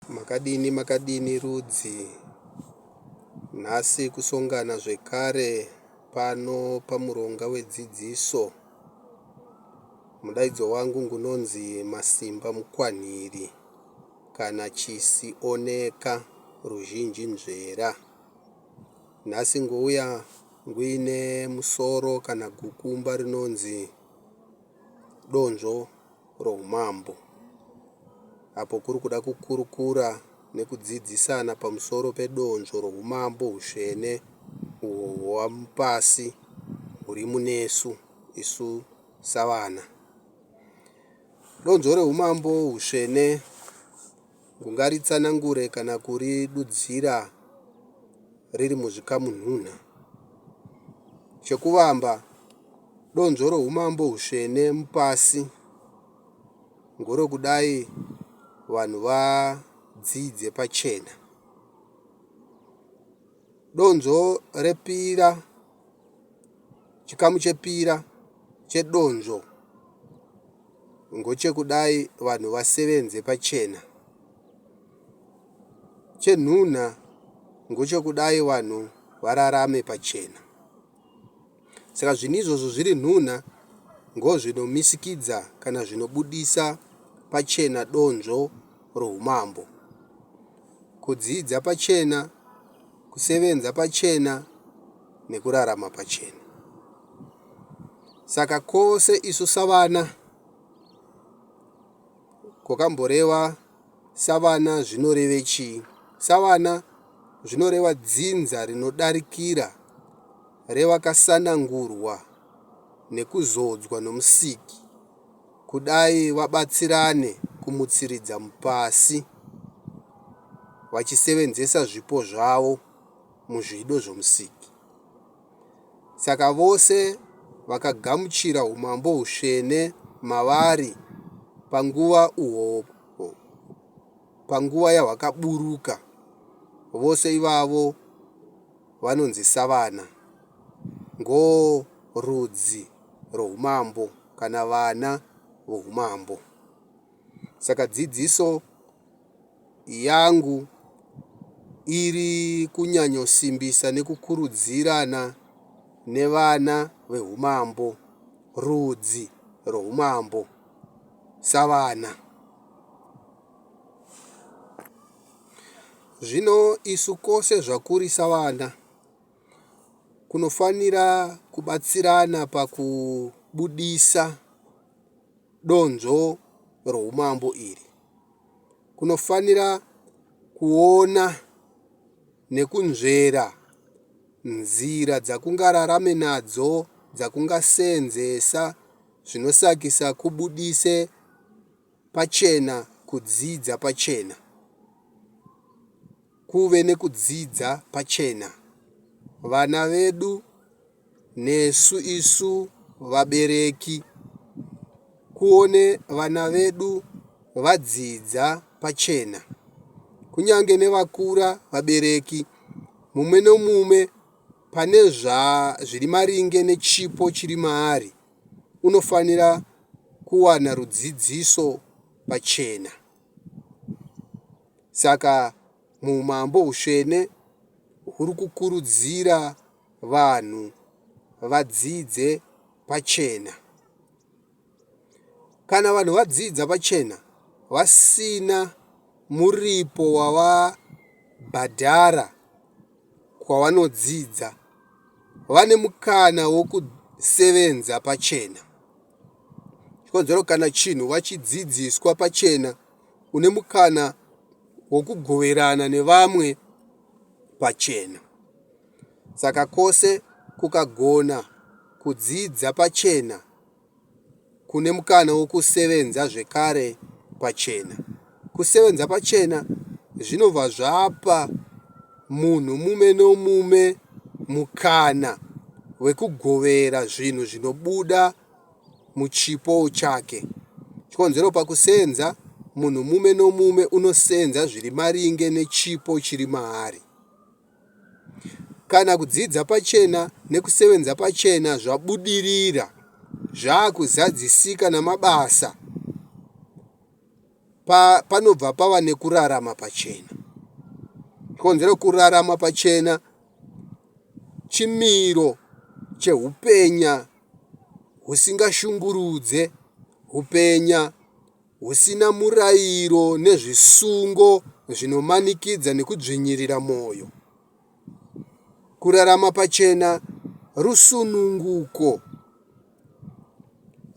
Makadini makadini rudzi? Nhasi kusongana zvekare pano pamuronga wedzidziso. Mudaidzo wangu ngunonzi Masimba Mukwanhiri kana Chisioneka ruzhinji nzvera. Nhasi ngouya nguine musoro kana gukumba rinonzi Donzvo roUmambo apo kuri kuda kukurukura nekudzidzisana pamusoro pedonzvo roUmambo hutsvene uhwo hwava mupasi huri munesu isu savana. Donzvo reUmambo hutsvene ungaritsanangure kana kuridudzira riri muzvikamu nhunha. Chekuvamba, donzvo roUmambo hutsvene mupasi ngorokudai vanhu vadzidze pachena. Donzvo repira, chikamu chepira chedonzvo ngochekudai vanhu vasevenze pachena. Chenhunha ngochekudai vanhu vararame pachena. Saka zvinhu izvozvo zviri nhunha ngozvinomisikidza kana zvinobudisa pachena donzvo roumambo. Kudzidza pachena, kusevenza pachena nekurarama pachena. Saka kwose isu savana kwakamboreva savana zvinoreve chii? Savana zvinoreva dzinza rinodarikira revakasanangurwa nekuzodzwa noMusiki kudai vabatsirane kumutsiridza mupasi vachisevenzesa zvipo zvavo muzvido zvoMusiki. Saka vose vakagamuchira umambo husvene mavari panguva uhwo panguva yahwakaburuka, vose ivavo vanonzi savana, ngo rudzi rwoumambo kana vana voumambo. Saka dzidziso yangu iri kunyanyosimbisa nekukurudzirana nevana veumambo, rudzi rwoumambo savana. Zvino isu kwose zvakuri savana kunofanira kubatsirana pakubudisa donzvo roumambo iri. Kunofanira kuona nekunzvera nzira dzakungararame nadzo dzakungaseenzesa zvinosakisa kubudise pachena kudzidza pachena. Kuve nekudzidza pachena. Vana vedu nesu isu vabereki kuone vana vedu vadzidza pachena. Kunyange nevakura vabereki mumwe nomumwe pane zviri maringe nechipo chiri maari unofanira kuwana rudzidziso pachena. Saka muUmambo Hutsvene huri kukurudzira vanhu vadzidze pachena. Kana vanhu vadzidza pachena vasina muripo wavabhadhara kwavanodzidza, vane mukana wokusevenza pachena. Chikonzero kana chinhu vachidzidziswa pachena une mukana wokugoverana nevamwe pachena. Saka kwose kukagona kudzidza pachena kune mukana wokusevenza zvekare pachena. Kusevenza pachena zvinobva zvapa munhu mume nomume mukana wekugovera zvinhu zvinobuda muchipo chake. Chikonzero pakusenza munhu mume nomume unosenza zviri maringe nechipo chiri maari. Kana kudzidza pachena nekusevenza pachena zvabudirira, zvakuzadzisika namabasa. Pa, panobva pava nekurarama pachena. Chikonzero kurarama pachena chimiro chehupenya husingashungurudze, hupenya husina murayiro nezvisungo zvinomanikidza nekudzvinyirira mwoyo. Kurarama pachena rusununguko,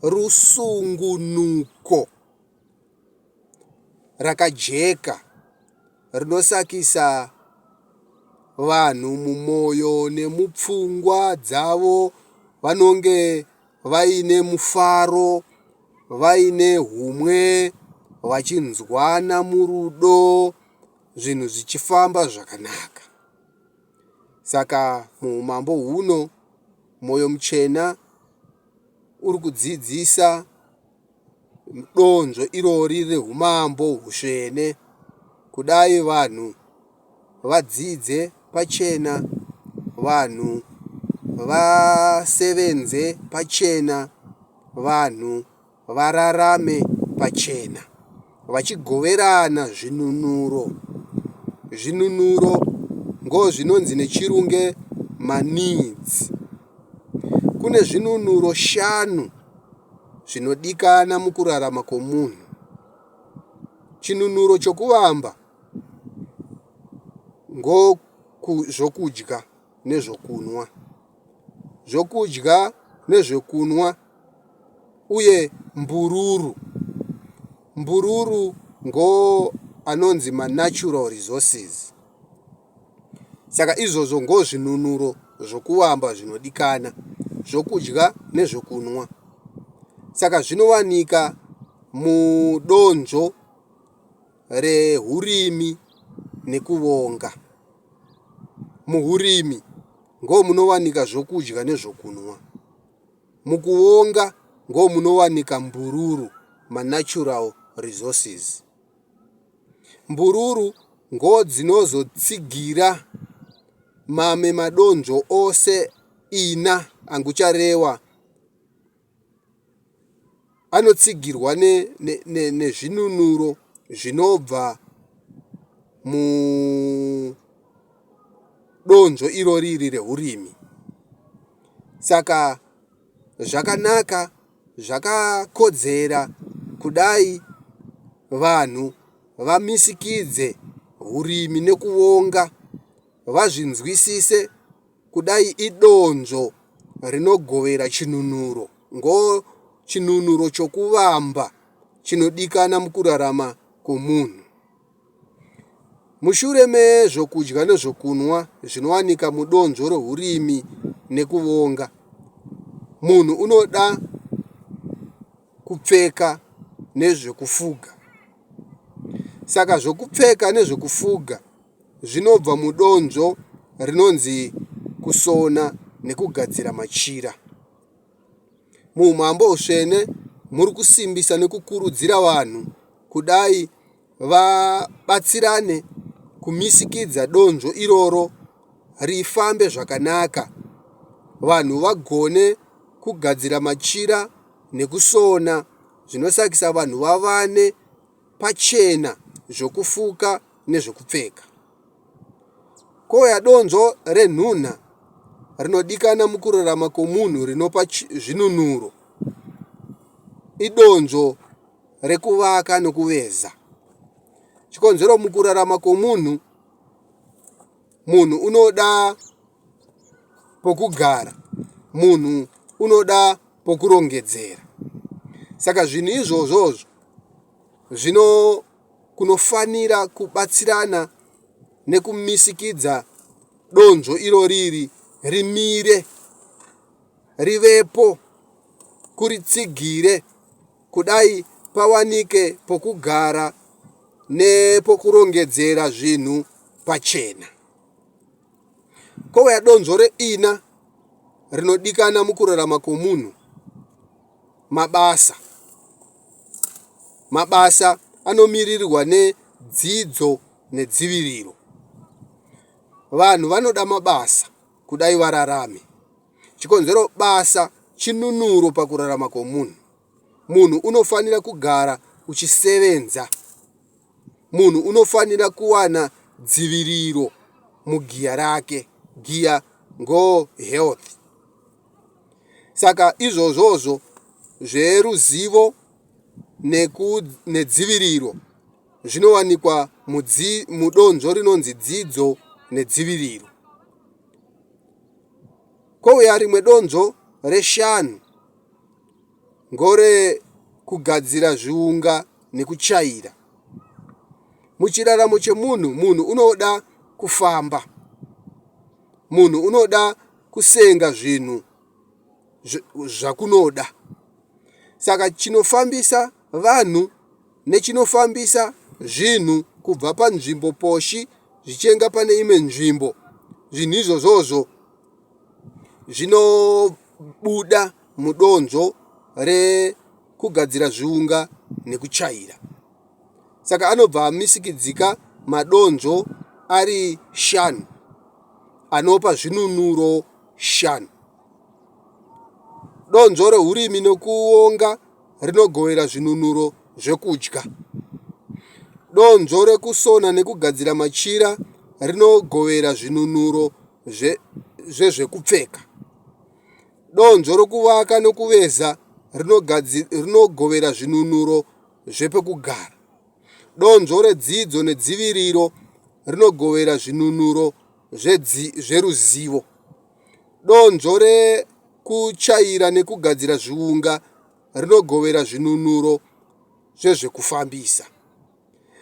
rusungunuko rakajeka rinosakisa vanhu mumwoyo nemupfungwa dzavo vanonge vaine mufaro, vaine humwe, vachinzwana murudo, zvinhu zvichifamba zvakanaka. Saka muumambo huno mwoyo muchena uri kudzidzisa donzvo irori reumambo husvene. Kudai vanhu vadzidze pachena, vanhu vasevenze pachena, vanhu vararame pachena vachigoverana zvinunuro. Zvinunuro ngozvinonzi nechirunge maneeds. Kune zvinunuro shanu zvinodikana mukurarama kwomunhu. Chinunuro chokuvamba ngozvokudya nezvokunwa. Zvokudya nezvekunwa uye mbururu. Mbururu ngo anonzi manatural resources. Saka izvozvo ngozvinunuro zvokuvamba zvinodikana, zvokudya nezvokunwa. Saka zvinowanika mudonzvo rehurimi nekuvonga. Muhurimi ngomunowanika zvokudya nezvokunwa. Mukuonga ngomunowanika mbururu, manatural resources. Mbururu ngodzinozotsigira mame madonzvo ose ina angucharewa anotsigirwa nezvinunuro ne, ne zvinobva mudonzvo irori iri rehurimi. Saka zvakanaka zvakakodzera kudai vanhu vamisikidze hurimi nekuonga vazvinzwisise kudai idonzvo rinogovera chinunuro ngo chinunuro chokuvamba chinodikana mukurarama kwomunhu. Mushure mezvokudya nezvokunwa zvinowanika mudonzvo rehurimi nekuvonga, munhu unoda kupfeka nezvekufuga. Saka zvokupfeka nezvekufuga zvinobva mudonzvo rinonzi kusona nekugadzira machira. MuUmambo Hutsvene muri kusimbisa nekukurudzira vanhu kudai vabatsirane kumisikidza donzvo iroro rifambe zvakanaka, vanhu vagone kugadzira machira nekusona zvinosakisa vanhu vavane pachena zvokufuka nezvokupfeka. Kouya donzvo renhunha rinodikana mukurarama kwomunhu rinopa zvinunuro. Idonzvo rekuvaka nokuveza. Chikonzero mukurarama kwomunhu, munhu unoda pokugara, munhu unoda pokurongedzera. Saka zvinhu izvozvozvo zvino kunofanira kubatsirana nekumisikidza donzvo irori iri rimire rivepo kuritsigire kudai pawanike pokugara nepokurongedzera zvinhu pachena. Kouya donzvo reina rinodikana mukurarama kwomunhu, mabasa. Mabasa anomiririrwa nedzidzo nedziviriro. Vanhu vanoda mabasa kudai vararame. Chikonzero basa chinunuro pakurarama kwomunhu. Munhu unofanira kugara uchisevenza. Munhu unofanira kuwana dziviriro mugiya rake. Giya ngo health. Saka izvozvozvo zveruzivo nedziviriro zvinowanikwa mudonzvo rinonzi dzidzo nedziviriro. Kouya rimwe donzvo reshanu ngorekugadzira zviunga nekuchaira. Muchiraramo chemunhu, munhu unoda kufamba, munhu unoda kusenga zvinhu zvakunoda. Saka chinofambisa vanhu nechinofambisa zvinhu kubva panzvimbo poshi zvichenga pane imwe nzvimbo, zvinhu izvozvozvo zvinobuda mudonzvo rekugadzira zviunga nekuchaira. Saka anobva amisikidzika madonzvo ari shanu anopa zvinunuro shanu. Donzvo rehurimi nekuonga rinogovera zvinunuro zvekudya. Donzvo rekusona nekugadzira machira rinogovera zvinunuro zvezvekupfeka. Donzvo rokuvaka nokuveza rinogovera zvinunuro zvepekugara. Donzvo redzidzo nedziviriro rinogovera zvinunuro zveruzivo. Donzvo rekuchaira nekugadzira zviunga rinogovera zvinunuro zvezvekufambisa.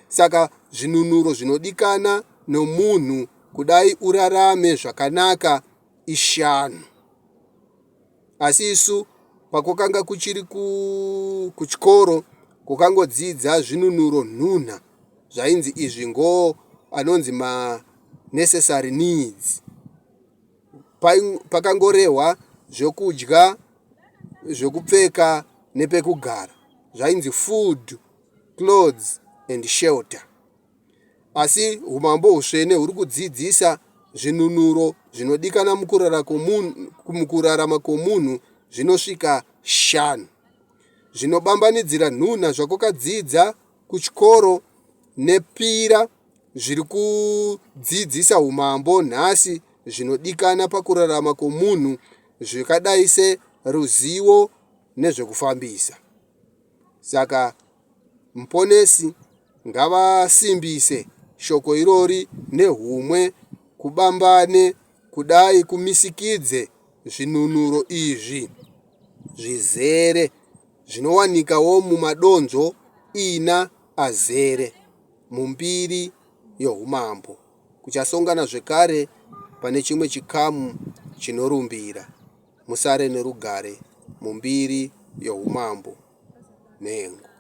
Saka zvinunuro zvinodikana nomunhu kudai urarame zvakanaka ishanu. Asi isu pakwakanga kuchiri kuchikoro kukangodzidza zvinunuro nhunha zvainzi izvi ngo anonzi ma necessary needs. Pakangorehwa zvokudya, zvokupfeka nepekugara zvainzi food, clothes and shelter. Asi Umambo Hutsvene huri kudzidzisa zvinunuro zvinodikana mukurarama kwomunhu zvinosvika shanu, zvinobambanidzira nhunha zvakwakadzidza kuchikoro nepira zviri kudzidzisa Umambo nhasi zvinodikana pakurarama kwomunhu zvakadai seruzivo nezvekufambisa. Saka Muponesi ngavasimbise shoko irori nehumwe kubambane kudai kumisikidze zvinunuro izvi zvizere zvinowanikawo mumadonzvo ina azere mumbiri yohumambo. Kuchasongana zvekare pane chimwe chikamu chinorumbira. Musare nerugare mumbiri yohumambo. Nhengo.